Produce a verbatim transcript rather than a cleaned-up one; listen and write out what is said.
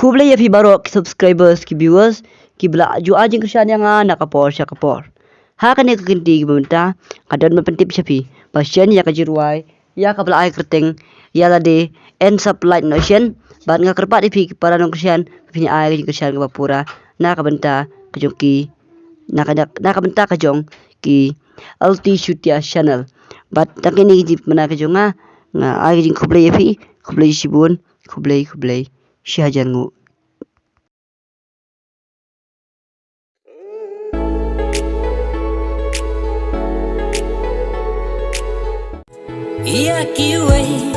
Khublei ïa phi baroh ki subscribers, ki viewers kiba la ju ai jingkyrshan ïa nga na ka por sha ka por. Ha kane ka kynti kaba mynta nga don ban pyntip sha phi ba shen ïa ka jingrwai ïa kaba la ai kyrteng Ïa Lade Ends Up Like an Ocean. Bad nga kyrpad ïa phi ki para nongkyrshan ba phin ai ka jingkyrshan kaba pura na ka bynta ka jong ki, na ka, na ka bynta ka jong ki Alti Shutia Channel. Bad tang kine ki jingpynbna ka jong nga, nga ai ka jingkhublei ïa phi. Khublei shibun. Khublei, khublei. Shi hajar nguh. Ïa kiwei